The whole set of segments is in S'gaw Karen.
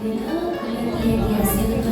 လၢကလဲၤက့ၤအဆၢကတီၢ်, အဝဲထံၣ်ပှၤလီၤဆီတဂၤ လၢအမ့ၢ်နီၢ်မိၢ်ဖိန့ၣ်လီၤ. ဒီးထံၣ်န့ၢ်လၢအသးန့ၣ်လီၤ. တၢ်ဘျုးဒိၣ်မး, မ့ၢ်ဘျုးဒိၣ်မး, မ့ၢ်ဘျုးဒိၣ်မး, တၢ်ဘျုးဒိၣ်မး, မ့ၢ်ဘျုးဒိၣ်မး, အဝဲဝံနၢ်အဃိဒီး နမ့ၢ်ပှၤဒီး နကဝံနၢ်အဃိဒီး နမ့ၢ်ပှၤလၢကစဲးတက့ၢ်. နဘျါဖံးဘၣ်တၢ်လၢအရ့ဒိၣ်ဖးဒိၣ်ညါ, အဒ်အံၤ မ့မ့ၢ်တက့ၢ် ယအဲၣ်ဒိးထံၣ်ဘၣ်နီၤ ဂဲၤက့ၤဘ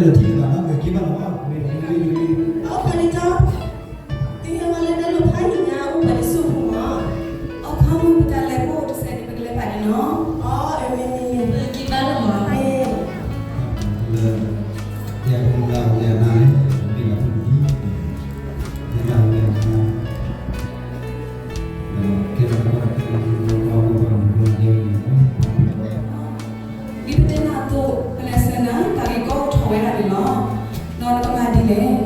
ၣ်လီၤ, အခီပညီ, သ့ၣ်ညါဝဲလၢတၢ်လီၢ်ဖးယံၤညါအိၣ်ပှၤတစိၢ်ဖိမး, အခီပညီပတၢ်လဲၤအိၣ်တစဲးန့ၣ် ပကလဲၤဘၣ်န့ၣ်နီၤ, အမ့ၢ်မ့ၢ်မ့ၢ် ပက့ၤဘၣ်လီၤမး, လၢ ယကမၤဝဲအနၢ်န့ၣ် မ့ၢ်ဘၣ်ဖုၣ်ကံ, ယကမၤဝဲအနၢ် ဒ်ပတဲနၤအသိး ပလဲၤဆှၢနၤ တၢ်ဂ့ၢ်ကီအိၣ်ထီၣ်ဝဲဒၣ်န့ၣ်လီၤ. ဒီးနကမၤဒ်လဲၣ်.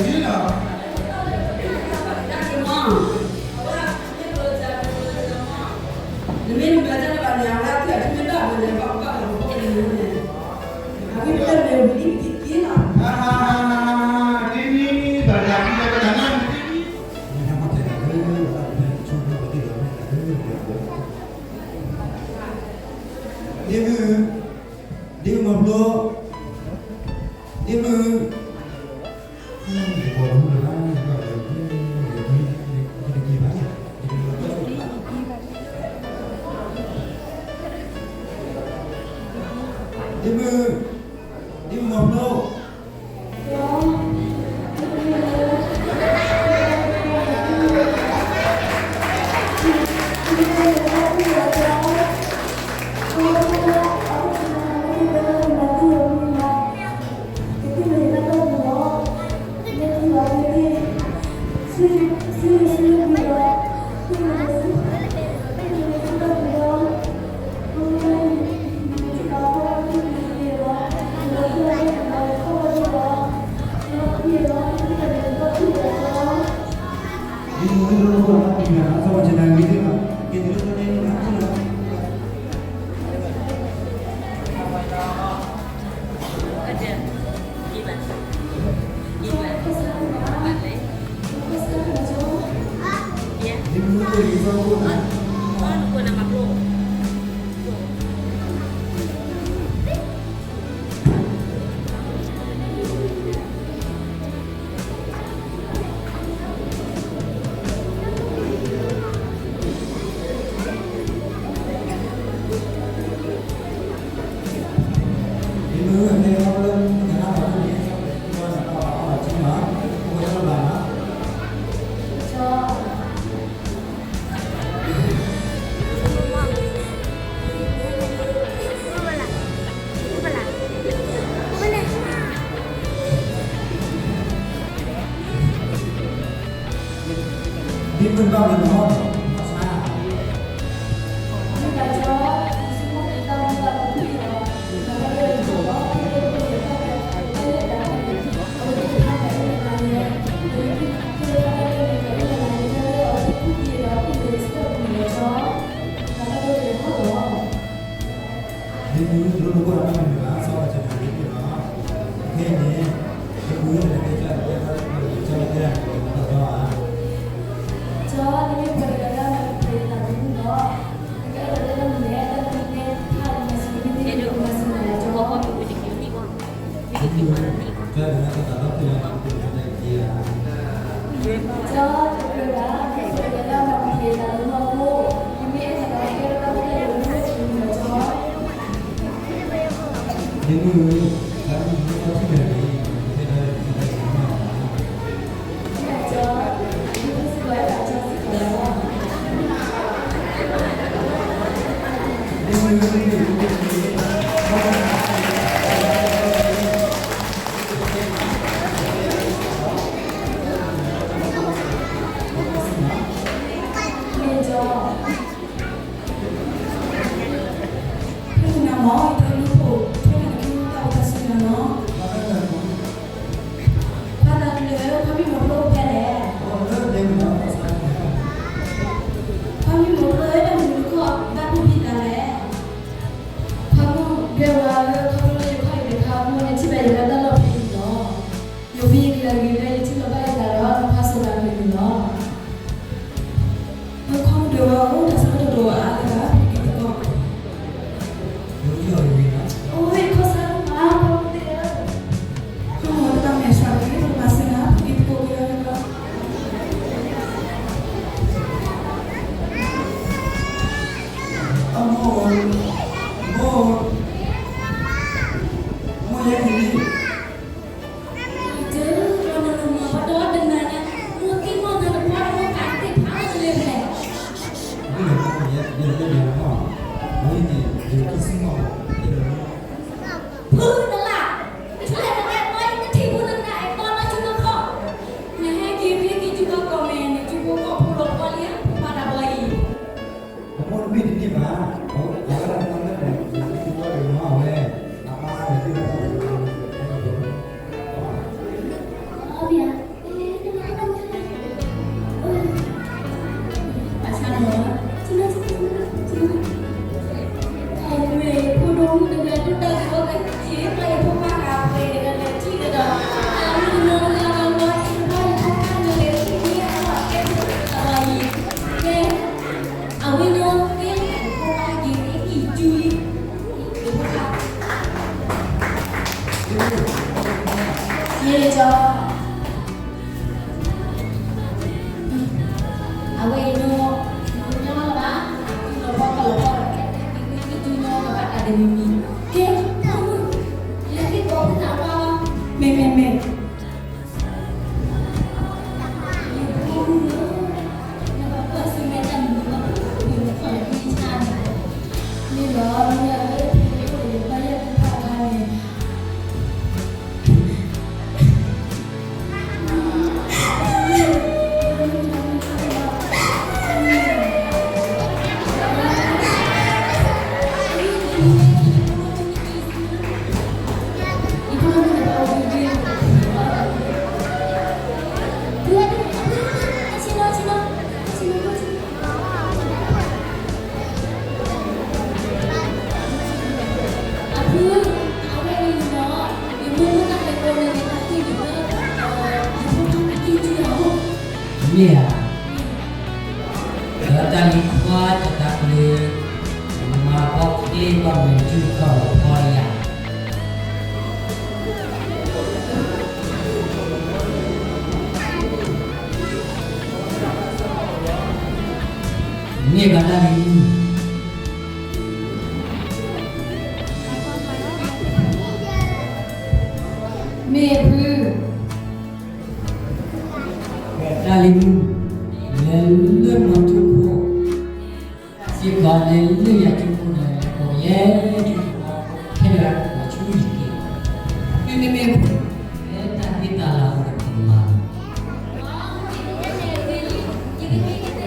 နမ့ၢ်နမၤတၢ်တဘၣ်န့ၣ် အဝဲအထံၣ်အထံၣ်မ့ၢ်ဘၣ်ဝဲန့ၣ် ဘၣ်ဘၣ်လီၤဘၣ်န့ၣ် အဝဲပတၢ်လဲၤဝံၤဒ်ပက့ၤက့ၤလီၤ. ဒ်န့ၣ် ဘၣ်တၢ်ကံၣ်ဒီးပတၢ်နါန့ၣ် ဒ့မုၣ်, ဒ့မုၣ်မၤဖျိ, ဒ့မုၣ်, ယကိးလီၤမုၣ်လၢ်လၢ်, ယကိးလီၤမုၣ်လၢ်လၢ်, ယတက့ၤဘၣ်, ယတက့ၤဘၣ်, ဒ့မုၣ်, ဒ့မုၣ်မၤဖျိ. ဘၣ်မနုၤလီၤ. မ့ၢ်မုၢ်တလိၣ်လိၣ်ဘၣ်တၢ်မနုၤဘၣ် စီၤပၤကမၤလၢပှဲၤလီၤ. ခဲအံၤန့ၣ် မ့ၢ်မုၢ်တကဲကၢ်တကဲကၢ်တကဲကၢ်တကဲကၢ်တကဲကၢ် ကၠီ နမ့ၢ်ပှၤတဂၤလၢအမၤပှဲၤတၢ်မနုၤလီၤ. နကအဲၣ်ဒိးတဲတၢ်မနုၤလဲၣ်, တၢ်မနုၤလဲၣ်, ဖးလံာ်မၤစၢၤ မ့ၢ်တမၤစၢၤနၤလီၤ ကၠီ. ကၠီ တကြၢးဘၣ် နမ့ၢ်ပှၤတဂၤလၢအမၤပှဲၤတၢ်လၢမီၢ်ဖိ နမ့ၢ်အဲၣ်ဒိးကဲထီၣ်တၢ်မနုၤလဲၣ်, မ့ၢ်မုၢ် တၢ်မနုၤလၢတၢ်ထူၣ်ဖျဲးန့ၣ် ကဲထီၣ်တၢ်မနုၤလဲၣ်. ဖဲန့ၣ်မ့ၢ် ယတဲနဖိ ဖဲန့ၣ်က့ၤတၢ်အိၣ်တၢ်ဆိးနၤလီၤ. ဘၣ်သးတလၢ ဖးမံမီၢ်ဖိအိၣ်ဖဲလဲၣ်. ဖးမံမီၢ်ဖိ တၢ်မနုၤတခီ ဘၣ်ဖှိၣ်ဖံးသးလဲၣ်. ဖးမုၣ်ဒွဲၣ်ဝါဧၢ, ခီဖျိလၢယခီၣ်အံၤတခါအဃိန့ၣ် ထံၣ်ဘၣ်ယၤလၢတၢ်လီၢ်ဖဲအံၤလီၤ. ယဖံယကလၢာ်ဂ့ၤလၢယထံၣ်လီၤဘၣ်ယသးဒီး နဖးစၢၤသးမုာ်န့ၣ်လီၤ. ခီမုၣ်ဒွဲၣ်ဝါဧၢ, တၢ်ဆၢကတီၢ်တအိၣ်အါလၢၤဘၣ်, ပက့ၤသကိး. အိၣ်ဝဲခီၣ်ဆၢမး, ပကသ့ၣ်ဧၢ, ခီမီၤတၢ်မဲာ်ဆှးတဂ့ၤ, ပကမၤစၢၤနၤ, ပက့ၤသကိးက့ၤလီၤ. အမိၢ်, မိၢ်, မိၢ်ယဲန့ၣ် ယတဲလီၤနၤလီၤမး, ပှၤဒီတနၤညါ, မိၢ်သံမိၢ်နၤတပှၢ်တမိၢ်သးသ့ၣ်ဖးလၢတလၢပလဲၣ်. မ့ၢ်လၢမိၢ်ယဲ, ယဲလၢယဲလီၤ, မ့ၢ်ယဲယဲခံဆံမး, ယဲလၢ ဖုနလၢ်, နထူၣ်လဲၤတလဲၤပှၤအံၤ နထံၣ်ဖိနနၢ်အဲၣ်ပှၤလၢဆူနခီၣ်, နဟဲက့ၤဖဲက့ၤကၠူကီၢ်မဲာ်န့ၣ် ကၠူဖိကီၢ်ဖိလီၤပှၤလံဧါ, ဖိခွါတၢ်ဘီအံၤ အမိၢ်တမ့ၢ်တန့ၢ်ဘၣ်, အဝဲဒၣ်မ့ၢ်လၢ အဝဲ အမါန့ၣ် အီၣ်ဘၣ် အဆါနီၤ, အဝဲ ဖိဒိၣ်မုၣ်တဂၤဒိၣ်တၢ်ဂ့ၤအီၣ်က့ၤ ပှၤယဖိခွါဂၤပှဲၤတဂၤလဲၤထံၣ်ကဒီး, အမုၢ်တနီၤလၢအလီၤလီၤ ယဖိခွါယဖိခွါန့ၣ်လဲၤထံၣ်န့ၣ်အလီၤကဲထီၣ်တၢ်ဘီအံၤ, ကဲ အဝဲနီၤ ကဲ ယဖိခွါက့ၤန့ၣ် အံၤ ကၠူလံ ယဲကၠီ အဝဲအံၤနီၤ မ့ၢ်လီၤဘၣ် ကၠူလီၤဘီကလီၤဘီကဲကဲက့ၤက့ၤကၠူညီကဘၣ်တၢ်ဒဲးမံၤမံၤ ကဲ ဖိမုၣ် လဲၤက့ၤကိးဖုသးပှၢ်လီၤ မ့ၢ်မ့ၢ်မ့ၢ် ယဖိမုၣ်ဧၢ နဘၣ်ကွၢ်ဆၢၣ်မဲာ်တၢ်မနုၤဘၣ် ယနခီၣ်လၢကဆါန့ၣ် မ့ၢ်လီၤ မ့ၢ်လၢ ယဘၣ်ယဲၢ်ကဖးခါန့ၣ် အဖု အဝဲအံၤနီၤ ယမိၢ်မ့ၢ်တၢ်ဟဲကိးန့ၣ် ယတၢ်ဟ့ၣ်န့ၣ်လၢ ယဖိခွါအကံၢ်စုလီၤ. မ့ၢ်ဧါ, ဒီးတၢ်လံၤခွါတတၢ်ကလုၢ် မၤဘီကျ့ဘၣ်မဲာ်ထူၣ်ခီၣ်လီၤဖီလံဧါ. မ့ၢ်ဘၣ်တၢ်လံၤ မ့ၢ်ဖု တၢ်လံၤမုၣ် လဲၤလၢမီၤထူဖိ စ့ၢ်ကီးလဲၤလၢယၤထူဖိန့ၣ် ကိးယဲၢ်ထူဖိ ခဲလၢာ်ကိးဆူယက့ၤ မ့မ့မ့ၢ် ဖဲတၢ်သ့တၢ်လၢ်အိၣ်တကမၤလီၤ.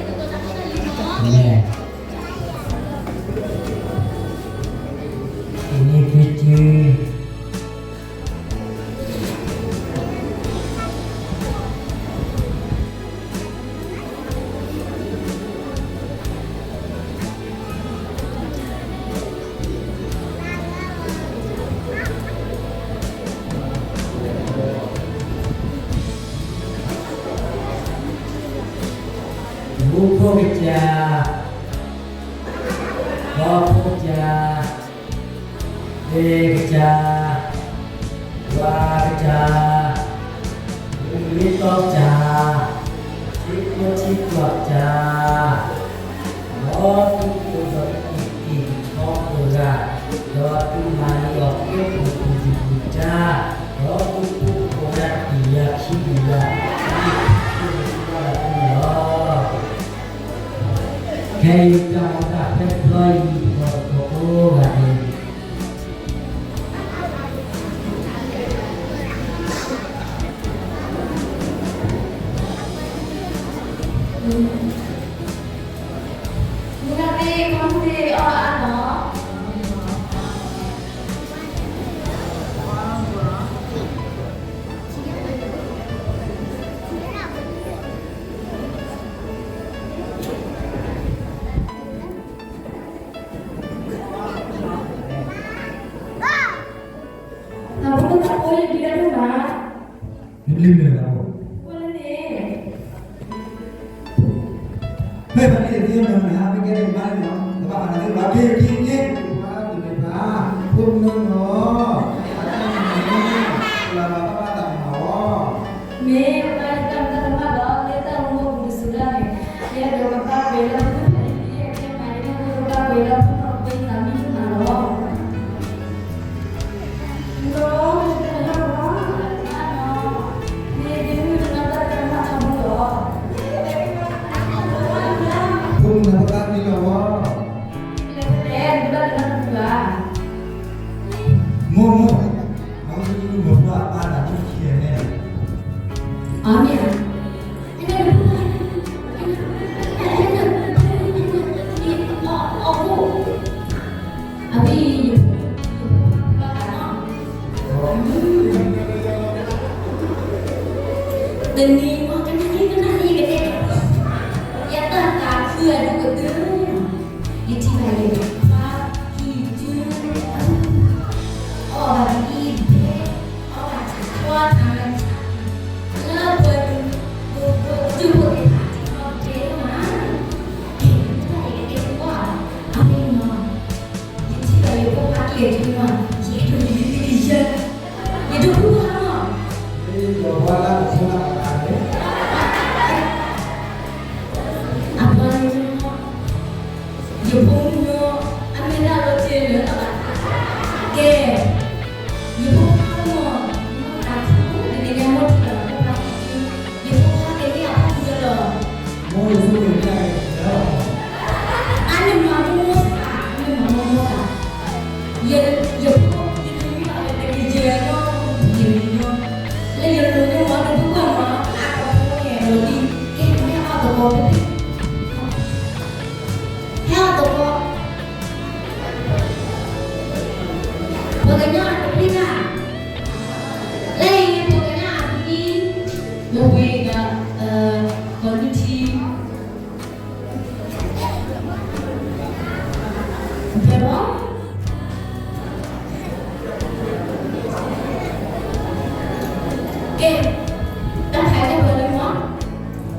ကစၢ်, ဒီဖိကစၢ်, သ့ၣ်ကစၢ်, ယွၤကစၢ်, မုၢ်နံၤသီကစၢ်, ထံဖိထံကွၢ်ကစၢ်, ဒီးသုအိၣ်ဒီးတက့ၢ်က့ၢ်ကထီကိးဂၤ, ဒီးသုမၤန့ၢ်အီၤကဲပူၤပူၤယံၤပူၤတၢ်, ဒီးသုဖိကိးဂၤတက့ၢ်ယၤခံက့ၢ်ယၤ, သုဖိကိးဂၤတက့ၢ်လီၤ. ခဲအံၤတၢ်မၤတၢ်ဖဲတဘျီအံၤ ပကီၢ်ပကိးဂၤဒဲး မုၢ်ဂၤသ့ၣ် ခီမုၢ်သ့ၣ်အီၣ်အါလီၤ. တၢ်ဖိတၢ်ဖိယဒံးတၢ်ဒိၣ်မး, နမ့ၢ်မ့ၢ်လၢ အိၣ်လၢန့ၣ် ဖဲဘၣ်န့ၣ် သ့ၣ်ညါမနုၤ ဟးမ့ၢ်ကဲန့ၣ် မၤန့ၣ်လီၤ, တဘၣ်မၤန့ၣ်သ့ၣ်ဘၣ် က့ၤက့ၤက့ၤ, ပှၤတမ့ၢ်ဘၣ်, ဖိမုၣ်နီၤ, အတၢ်မၤန့ၣ် ပှၤဘၣ်ဘၣ်တၢ်မၤအီၤ, မ့ၢ်ပှၤတၢ်မၤတၢ်မၤလီၤ, လၢတၢ်အိၣ်မူပူၤတစူၤဒၣ်န့ၣ်, ယအဲၣ်ဒိးကဘၣ်ပှဲၤလၢဖိဖဲအံၤ, ယအဲၣ်ဒိးကဘၣ်ပှဲၤလၢဖိဖဲအံၤ, သးမံမၤလီၤ. မိၢ်မိၢ်, အဝဲသ့ၣ်မၤပှၤအါတၢ်မ့ၢ်ခံဂၤန့ၣ်, အမ့ၢ်ဧါ, အီၣ်, အဝဲအံၤ, တနံၤမ့ၢ်ကနၣ်လံကနၣ်လံကတဲ, ယတၢ်သးခုအဒိၣ်ကတၢၢ်, ယထံၣ်ဘၣ်ယဖိခွါ, ဟံၣ်ကၠူ, အီၣ်ဘၣ်ဒ်အံၤဒဲး, အီၣ်ဘၣ်တၢ်ထွါတၢ်မၤ, လၢပှၤဒူၣ်, ပှၤကစၢၢ်ဖိသ့ၣ်တဖၣ်ထံၣ်အီၤတဲမး, ကဲ, တၢ်ယကတဲကွၢ်, အမ့ၢ်နီၤ, ယထံၣ်ဘၣ်ယဖိခွါကဲဒ်န့ၣ်မး, ယအဲၣ်ဒိးယကယၤ, ယဒိးဖိခွါမး, ယဖိခွါလၢအဖိခွါန့ၣ်, အပှၤန့ၣ်, ယဖိမုၣ်ညီ, အမ့ၢ်ဒၣ်လီၤတ့ၢ်လၢၤလီၤ, ကဲ, ယဖိခွါမး, တၢ်ထူ, တနံၤညါမိၢ်ထံၣ်ဘၣ်ဖိခွါ, ယဖိခွါကဲန့ၢ်အဖိခွါလီၤ, မိၢ်ယဖိခွါကဲန့ၢ်အဖိခွါလီၤ, အန့ၣ်မၤမိၢ်မိၢ်သး, အန့ၣ်မၤမိၢ်မိၢ်သး, ယ, ယဖိ, ယဖိမုၣ်အဝဲတကယၤညီ, ယၤညီ, လၢယလိၤညီမး တဖိခွါမး, အတဖိကဲလီၤဒ်, ကဲမ့ၢ်အီၣ်တဘီဖဲဖဲ ဟဲအီၣ်တဘီ, ပှၤကညီအတပျံၤတၢ်, လၢအံၤပှၤကညီအတပျံၤ, ပဝဲဒီး, ကီၢ်လူထံ, ဖဲဘီ ကဲ, တၢ်ဖးကဲပှၤလၢမီၢ်,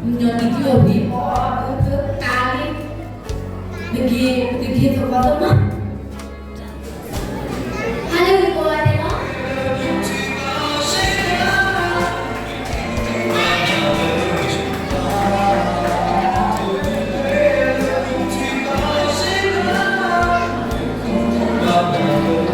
ညီနုၢ်ကံအီၤဝံၤ, အီၤအီၤအီၤတၢ်လံ, ပက့ၤ, ပက့ၤသကိးသးမး, ဟါလၢဂ့ၤကိးဂၤဒဲးလီၤ.